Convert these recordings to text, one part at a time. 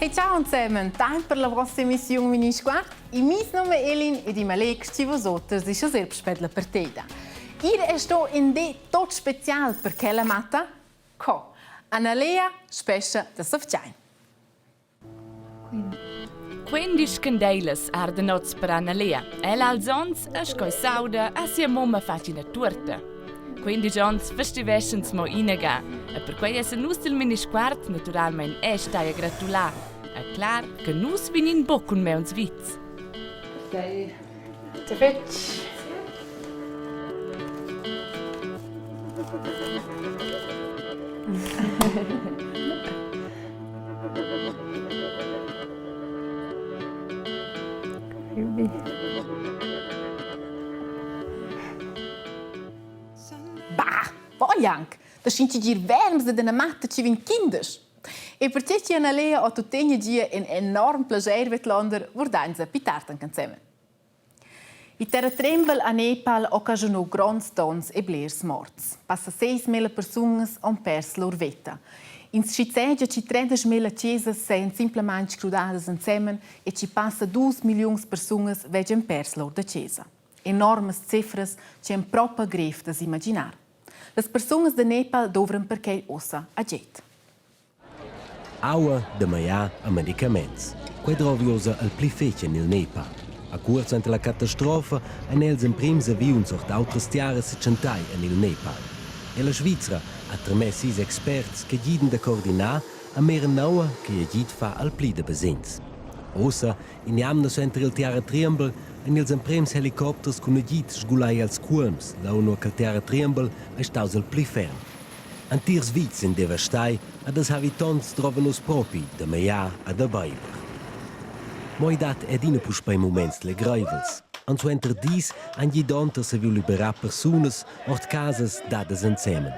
Hey ciao zusammen, Temp per la vostra emissiun Minisguard. Il mis nome è Elin ed i Malek ci vosoters ist sehr spät la partida. Ir è sto in di tot spezial per quella matta? Co? Annalea Spescha da Sofgiain. Quindisch candeilas ardan oz per Annalea. Ella als onns e sco sauda ha sia mumma fatg ina tuorta. Quindisch onns festiveschans mo inaga e perquei essan nus dil Minisguard naturalmein è stai a gratular. E clar che nus vegnin buc cun mauns vits. Dai fetg. Bah, voglio anche! Da schinci gir verms ed una matta ci vin kinders. E perché ci Annalea ho tuttegna gia in enorm plager vetlander, vurdainsa pi tard anc insemen. Il terratrembel a Nepal occasionò gronds donns e blers morts. Passa 6.000 persunas han pers lur veta. Ins schizegia chi 30.000 chesas sajan simplamaing crudadas ensemen e chi passa 2 milliuns persunas veggan pers lur da chesa. Enormas cifras chi han propa grev da s'imaginar. Las persunas da Nepal dovran perquai ussa agid. Aua da magliar e medicaments. Quei drovi ussa el pli fetg en il Nepal. A cuort suenter la catastrofa ein els emprims aviuns ord autras tiaras setschentai en il Nepal. E la Svizra ha tramess sis experts che giden da coordinar a meren aua che agid fa al pli da basegns. Ussa, in'jamna suenter il tiaratriembel, ein ils emprems helicopters cun agid sgulai als cuolms, là nua ch'il tiaratriembel ei staus il pli ferm. Entirs vitgs ein devastai ed els habitonts drovan uss propi da magliar e da beiber. Mo ei dat adina puspei muments legreivels. Aunc suenter dis han gidonters saviu liberar persunas ord casas dadas ensemen.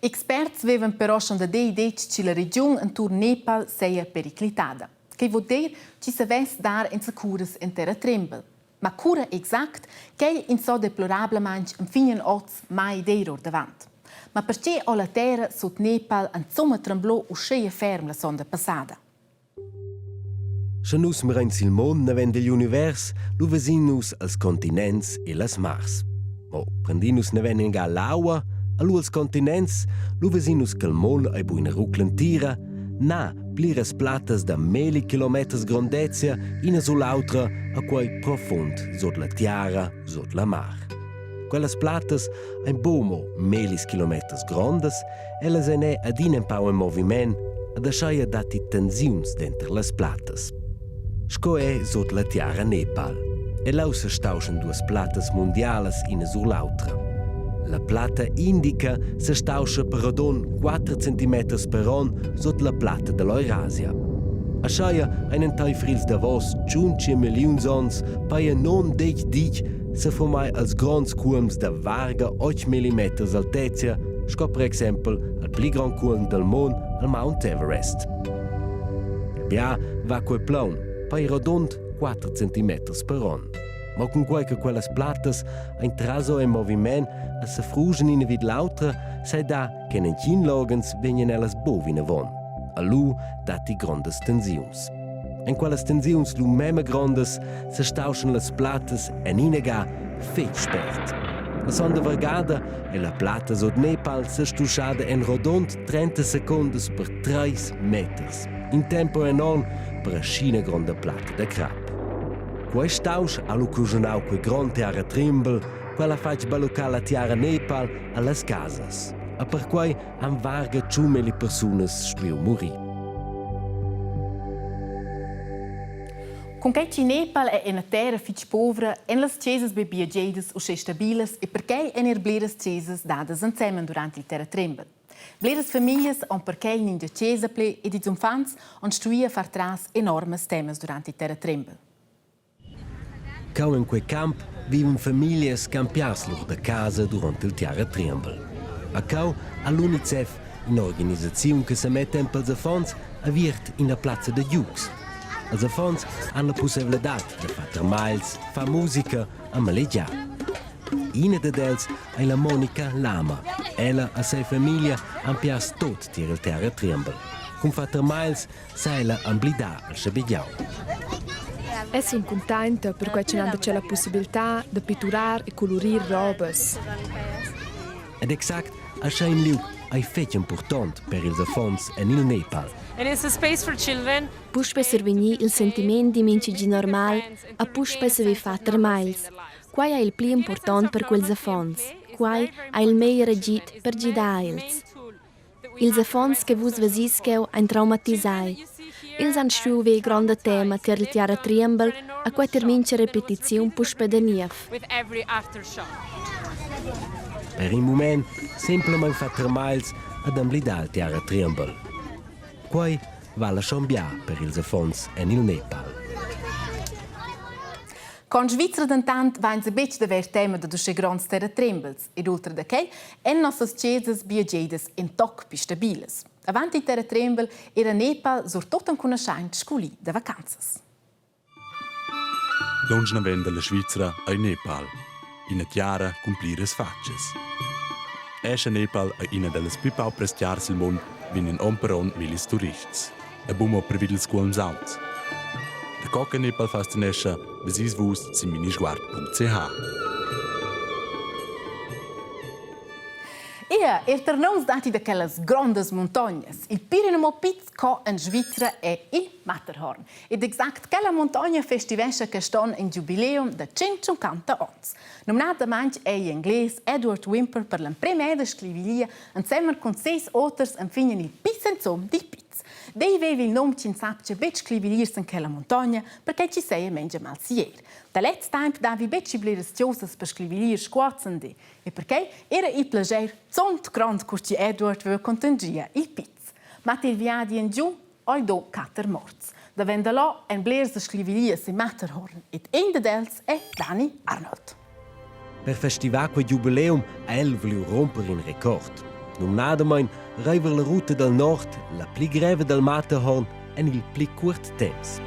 Experts vevan però schon da dei detg che la regiun enturn Nepal seia periclitada. Quei vul dir chi savess dar enzacuras en terratrembel. Ma cura exact, quei ins so deplorablamaing infin oz mai dir ordavant. Ma perche ho la terra sut Nepal insomma tremblò uschea ferm la sonda passada? Sche nus mirein sil mund naven digl univers, lu vesin nus els continents e las mars. Mo prendin nus naven inaga l'aua, lu els continents, lu vesin nus ch'el mund ei bu ina rucla entira, Na, pliras plattas da melli kilometers grondezia ina sur l'autra a quei profund sut la tiara, sut la mar. Quellas plattas ein buc mo mellis kilometers grondas, ellas ein è adina empau en moviment ed ascheia datti tensiuns denter las plattas. Sco è sut la tiara Nepal. E leu sestauschan duas plattas mundialas ina sur l'autra. La platta indica sestauscha per rodund 4 centimeters per onn sut la platta dall'Eurasia. Ascheia ein enteifer ils davos tschunci milliuns onns paia non detg ditg seformai als gronds cuolms da varga 8 millimeters altezia, sco per exempel al pli grond cuolm dal mund, al Mount Everest. Bia va quei plaun, pei rodund 4 centimeters per onn. Ma cunquei che quellas plattas ein traso en moviment e sefrugen ina vid l'autra, sai da che en entgin loghens vegnan ellas buc vinavon. A lu datti grondas tensiuns. En quellas tensiuns lu mema grondas sestauschan las plattas en ina ga fetg spert. La sonda vargada è la platta sut Nepal sestuschada en rodund 30 secundas per 3 meters. In tempo enorm per aschina gronda platta da crap. Quei stausch ha lu cuschinau quei grond tiara trimbel, quel ha fatg balluccar la tiara Nepal allas casas. E perquei han varga tschunmilli persunas stuiu murir. Cun quei chi Nepal è ina terra fitg povra, èn las chesas be biagedas uschè stabilas e perquai èn er bleras chesas dadas ensemen durant il terratrembel. Bleras famiglias han perquai ningia chesa pli ed ils uffants han stuì far tras enormas temas durant il terratrembel. Cheu en quei camp vivan famiglias che han piars lur da casa duront il tiaratriembel. A cheu ha l'UNICEF, in'organisaziun che semetta en pels affons, aviert ina plazza da giugs. Els affons han la pusseivladad da far termagls, far musica e malegiar. Ina dad els ei la Monica Lama. Ella e sia famiglia han piars tut tier il terratrembel. Cun far termagls sa ella amblidar al schabegiau. Eu sun cuntainta perquai cha n'han darcheu la pussibiltà da pitturar e culurir robas. Ed exact aschia in liug ei fetg impurtont per ils affons en il Nepal. It is a space for children. Puspei survegnir il sentiment d'in gi normal ha puspei saver far termagls. Quai ei il pli impurtont per quels affons. Quai ha il meglier agid per gidar els. Ils affons che vus vesis cheu ein traumatisai. Els han stuiu ver gronda tema tier il tiaratriembel a quei tier mintga repetiziun puspei da niev. Per in mument semplamein fa termagls ad emblidar il tiaratriembel. Quei vala schon bia per ils affons en il Nepal. Con Svizra dentant vainsa betg d'avair tema dad uschè gronds terratrembels ed ultra da quai èn nossas chesas biagedas in toc pli stabilas. Avant il terratrembel era Nepal surtut enconuschent sco li da vacanzas. Lunsch naven dalla Svizra ei Nepal, ina tiara cun pliras fatschas. Era Nepal ei ina dallas pli paupras tiaras el mund vegnan onn per onn millis turists. E buca mo pervi dils cuolms aults. Daco che Nepal fascinescha, vesis vus sin minisguard.ch. Ia, er tar nous datti da quellas grondas muntognas. Il Pirinemo Piz co en Svizra è il Matterhorn. Ed exact quella muntogna festivescha quest'onn in giubileum da 150 onns. Numnadamain è igl englais Edward Whymper per l'emprema eda scrivilia ensemen cun ses oters enfin en il piz enzom dil piz. Dei veva il num ch'ins sapcha betg scrivilir en quella muntogna, perché ci seia mengia malsier. Da lez temp davi betg bleras chosas per scrivilir squazzandi e perquei era il plager zont grond cur chi Edward veva contangia il piz. Ma il viadi en giu oi do quatter morts. Davent da là èn blers da scrivilias in Matterhorn ed in dad els è Dani Arnold. Per festivar quei giubileum ha el vuliu romper in record. Numnadamain reiver la ruta dal nord, la pli greva dal Matterhorn, en il pli cuort temps.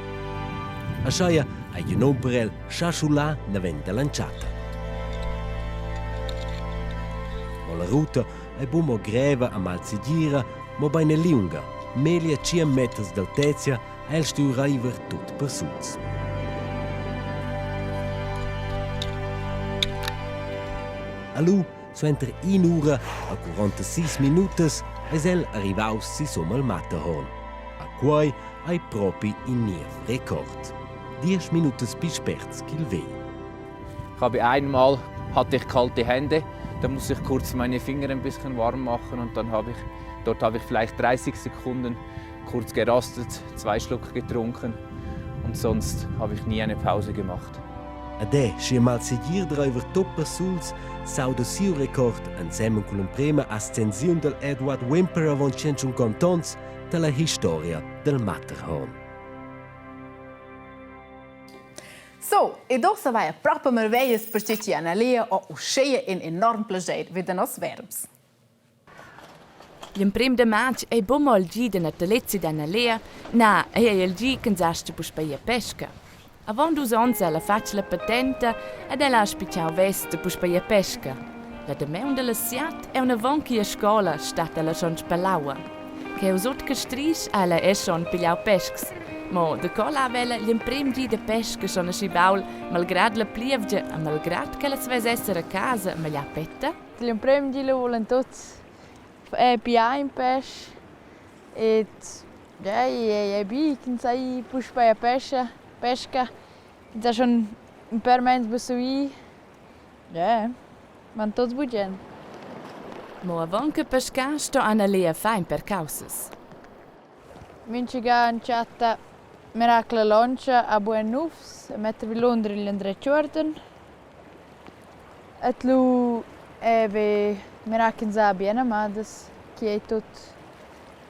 Aschia ha igl num per el schaschulà naven dall'entschatta. Mo la ruta ei buca mo greva a malsegira, mobein è liunga, meglier tschien meters d'altezia ha el stuiu reiver tut persuls. Allu, suenter in'ura a 46 minutas, eis el arrivaus sisum al Matterhorn. A quei ei propi in niev record. Diesch minutas pli sperts ch'il vegl. Ich habe einmal hatte ich kalte Hände, da muss ich kurz meine Finger ein bisschen warm machen und dann habe ich dort habe ich vielleicht 30 Sekunden kurz gerastet, zwei Schluck getrunken und sonst habe ich nie eine Pause gemacht. Ed è schi malsegir dreiver tut persuls s'auda siu record ensemen cun l'emprema ascensiun dal Edward Whymper avon 150 onns dalla historia del Matterhorn. So, ed ussa vaia propa marveglias perche chi Annalea ho uschea in enorm plaschair vi da noss verbs. Gl'emprem da matg ei buca mo il gi da natalezi d'Annalea, na, ei ei il gi ch'ins astga puspei ir a pesca. Avon dus onns ha ella fatg la patenta ed ella ha spitgau vess da puspei ir a pesca. La damaun dalla siat aunc avon ch'ir a scola stat ella schon sper l'aua. Cheu sut Castrisch ha ella era schon pigliau pescs. Mo daco lava ella gl'emprem gi da pesca schon aschi baul, malgrad la plievgia e malgrad ch'ella savess esser a casa a magliar petta? Gl'emprem di lu vulan tuts pigliar in pèsch ed ei ei bi ch'ins ei puspei a pesca pesca. Ins ha schon in pèr meins buca ir. Ja, van tuts bugen. Mo avon che pescar sto Anna-Lea far in per caussas. Mintga entschatta miracla lontscha a bugen nufs e metter vidlunder igl endretg uorden. Et lu eve mirar ch'ins ha bien amadas, chi ei tut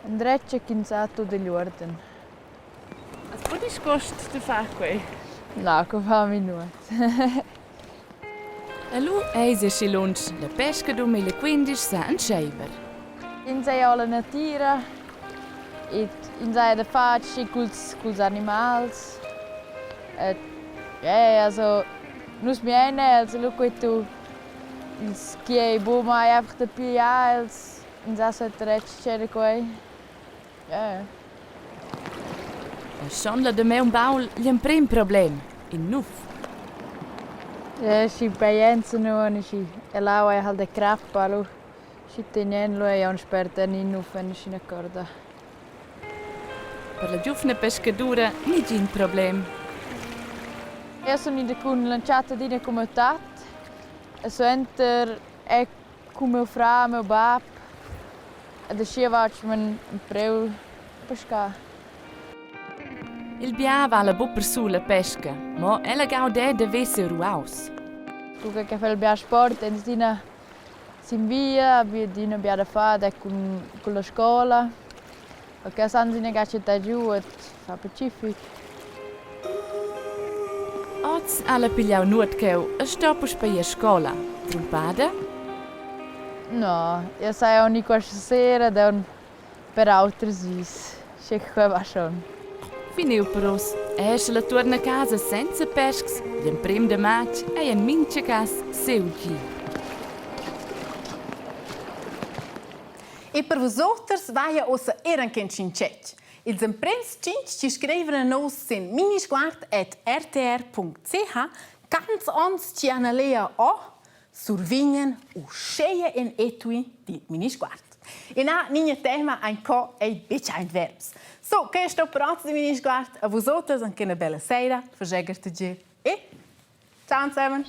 endretg e ch'ins ha tut igl uorden. As po disgust da far quei? Na, co fa mi nuot. E lu eis ei schi lunsch, la pesca 2015 sa entscheiver. Ins ei alla natira ed ins ha da far schi culs, culs animals. Et, ja, also nus miein els, lu quei tu ils chi ei buc mai einfach da pigliar els, ins ha so dretg da quei. Ja, ja. E schon la damaun baul gl'emprem problem, in nuf. Ja, schi paienza nu schi e l'aua è halt da crappa, lu schi tegnen lu ei aunc spert en in nuf en sc'ina corda. Per la giuvna pescadura negin problem. Io sun ida cun l'entschatta d'ina cun miu tat e suenter è cun miu frar, miu bab ed aschia vatsch men empreu pescar. Il bia vala buc persul la pesca, mo ella gauda da veser ruaus. Cu che fa il bia sport ins adina sin via, vi adina bia da far ed cun cun la scola. Perché san ina ga tschentar giu et fa pacific. Oz ha ella pigliau nuot cheu e sto puspei a scola. Trumpada? No, io sai aunc ni questa sera ed aunc per auters dis, sche quei va schon. Finiu per uss. Era sche la tuorna a casa senza peschs, gl'emprem da matg ei en mintga cass siu gi. E per vus oters vaia ussa er anc in tschintg. Ils emprems tschintg chi scrivan a nus sin minisguard@rtr.ch quants ons chi Annalea ho survignan uscheia in etui di Minisguard. E na, nigna tema ein co ei betg ein verbs. So, che sto pront di Minisguard a vus oters anche una bella sera, fageger tgi e ciao zusammen.